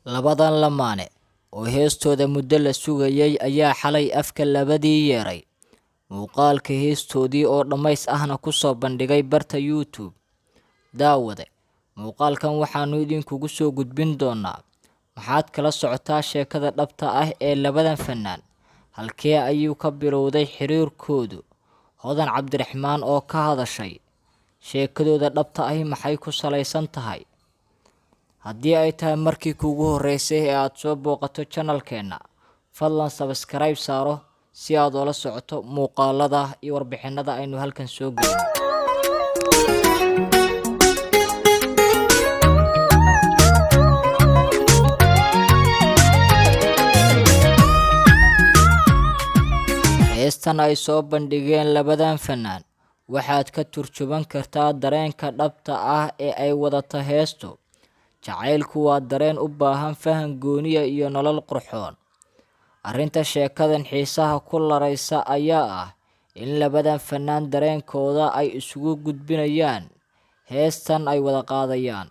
Labadan lamaane oo heestooda muddo la sugayay ayaa xalay afka labadii yeeray. Muuqaalka heestoodii oo dhammays ahna ku soo bandhigay barta YouTube. Daawade, muuqaalkan waxaanu idinkugu soo gudbin doonaa maxaad kala socotaa sheekada dhabta ah ee labadan fanaan. Halkee ayuu ka bilowday xiriirkoodu? Hodan Cabdiraxmaan oo ka hadashay sheekadooda dhabta ahi maxay ku salaysan tahay? Haddii ay tahay markii kuugu horreysay ee aad soo booqato channelkeena, fadlan subscribe saaro si aad ula socoto muuqaalada iyo warbixinada aynu halkan soo gelino. Heestan ay soo bandhigeen labadan fanaan waxaad ka turjuban kartaa dareenka dhabta ah ee ay wadato heestu. Jacaylku waa dareen u baahan faham gooniya iyo nolol qurxoon. Arrinta sheekadan xiisaha ku laraysa ayaa ah in labadan fanaan dareenkooda ay isugu gudbinayaan heestan ay wada qaadayaan.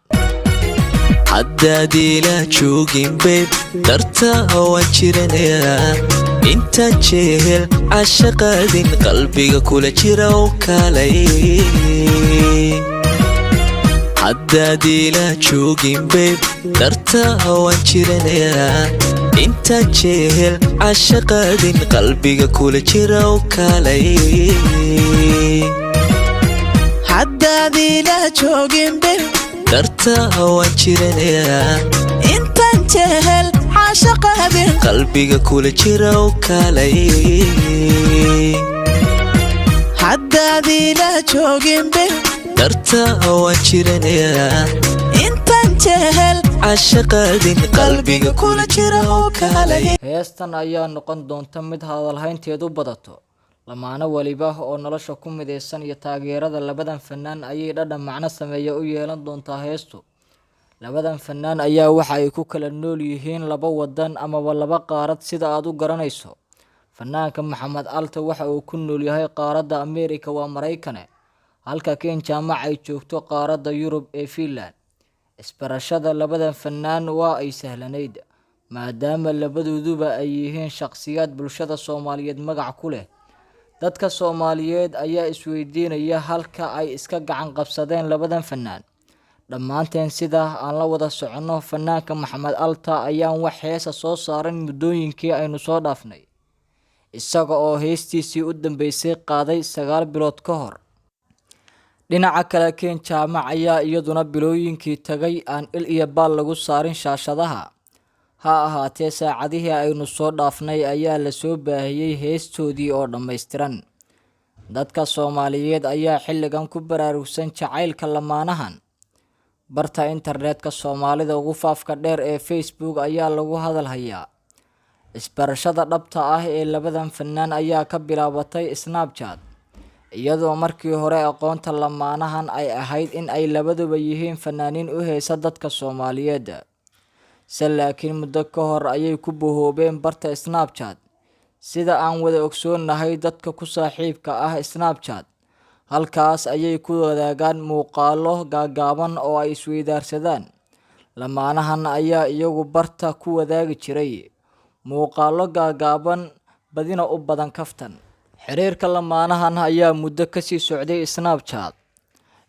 Haddaad ila joogin, babe, dartaa waan jiranayaa. Intaan jehel cashaqaadin qalbiga kula jira oo kaalay. Haddaad ila joogin, babe, dartaa waan jiranayaa. Intaan jehel cashaqaadin qalbiga kula jira oo kaalay. Haddaad ila joogin, babe, dartaa waan jiranayaa. Intaan jehel caashaqaadin qalbiga kula jira oo kaalay. Haddaad ila joogin, babe, dartaa waan jiranayaa. Intaan jehel cashaqaadin qalbiga kula jira oo kaalay. Heestan ayaa noqon doonta mid hadalhaynteedu badato. Lamaane waliba oo nolosha ku midaysan iyo taageerada labadan fanaan ayay dhadhan macno sameeya u yeelan doontaa heestu. Labadan fanaan ayaa waxa ay ku kala nool yihiin laba wadan amaba laba qaarad sida aad u garanayso. Fanaanka Maxamed Alta waxa uu ku nool yahay qaaradda Ameerika, waa Maraykane, halka Kiin Jaamac ay joogto qaaradda Yurub ee Finland. Isbarashada labadan fanaan waa ay sahlanayd, maadaama labadooduba ay yihiin shaqsiyaad bulshada Soomaaliyeed magac ku leh. Dadka Soomaaliyeed ayaa isweydiinaya halka ay iska gacan qabsadeen labadan fanaan. Dhammaanteen sida aan la wada soconno, fanaanka Maxamed Alta ayaan wax heesa soo saarin muddooyinkii aynu soo dhaafnay, isaga oo heestiisii u dambeysay qaaday 9 bilood ka hor. Dhinaca kale, Kiin Jaamac ayaa iyaduna bilooyinkii tagay aan il iyo baal lagu saarin shaashadaha. Ha ahaatee, saacadihii aynu soo dhaafnay ayaa la soo baahiyey heestoodii oo dhammaystiran. Dadka Soomaaliyeed ayaa xilligan ku baraarugsan jacaylka lamaanahan. Barta internetka Soomaalida ugu faafka dheer ee Facebook ayaa lagu hadal hayaa. Isbarashada dhabta ah ee labadan fanaan ayaa ka bilaabatay Snapchat, iyadoo markii hore aqoonta lamaanahan ay ahayd in ay labaduba yihiin fanaaniin u heesa dadka Soomaaliyeed. Se laakiin muddo ka hor ayay ku bohoobeen barta Snapchat. Sida aan wada ogsoonnahay, dadka ku saaxiibka ah Snapchat halkaas ayay ku wadaagaan muuqaallo gaagaaban oo ay isweydaarsadaan. Lamaanahan ayaa iyagu barta ku wadaagi jiray muuqaallo gaagaaban, badina u badan kaftan. Xiriirka lamaanahan ayaa muddo kasii socday Snapchat,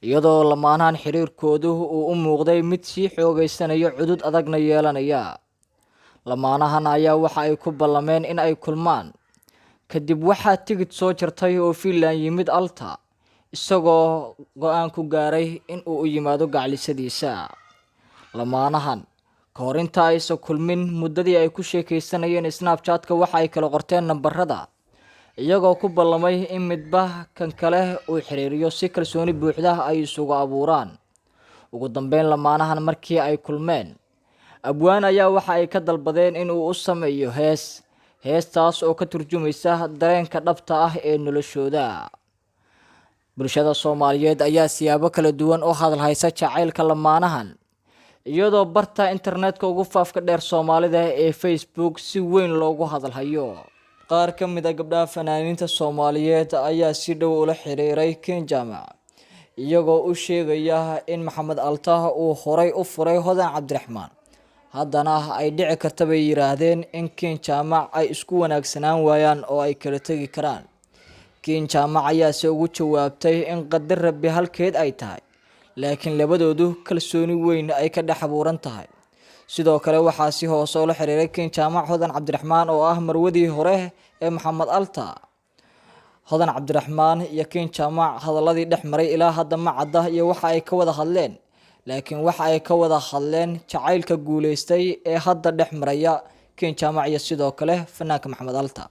iyadoo lamaanahan xiriirkoodu uu u muuqday mid sii xoogeysanayo, cudud adagna yeelanaya. Lamaanahan ayaa waxa ay ku ballameen in ay kulmaan. Kadib waxaa tigidh soo jartay oo Finland yimid Alta, isagoo go'aan ku gaaray in uu u yimaado gacalisadiisa. Lamaanahan ka hor inta aysan kulmin, muddadii ay ku sheekeysanayeen Snapchatka waxa ay kala qorteen nambarada, iyagoo ku ballamay in midba kan kale uu xiriiriyo si kalsooni buuxda ay isugu abuuraan. Ugu dambeyn, lamaanahan markii ay kulmeen, abwaan ayaa waxa ay ka dalbadeen in uu u sameeyo hees, heestaas oo ka turjumaysa dareenka dhabta ah ee noloshooda. Bulshada Soomaaliyeed ayaa siyaabo kala duwan u hadal haysa jacaylka lamaanahan, iyadoo barta internetka ugu faafka dheer Soomaalida ee Facebook si weyn loogu hadalhayo. Qaar ka mid ah gabdhaha fanaaniinta Soomaaliyeed ayaa si dhow ula xiriiray Kiin Jaamac, iyagoo u sheegaya in Maxamed Altah uu horay u furay Hodan Cabdiraxmaan. Haddana ay dhici karta bay yiraahdeen in Kiin Jaamac ay isku wanaagsanaan waayaan oo ay kala tegi karaan. Kiin Jaamac ayaase ugu jawaabtay in qadar Rabbi halkeed ay tahay, laakiin labadoodu kalsooni weyn ay ka dhex abuuran tahay. Sidoo kale waxaa si hoose ula xiriiray Kiin Jaamac Hodan Cabdiraxmaan oo ah marwadii hore ee Maxamed Alta. Hodan Cabdiraxmaan iyo Kiin Jaamac hadaladii dhex maray ilaa hadda ma cadda iyo waxa ay ka wada hadleen, laakiin waxa ay ka wada hadleen jacaylka guuleystay ee hadda dhex maraya Kiin Jaamac iyo sidoo kale fanaanka Maxamed Alta.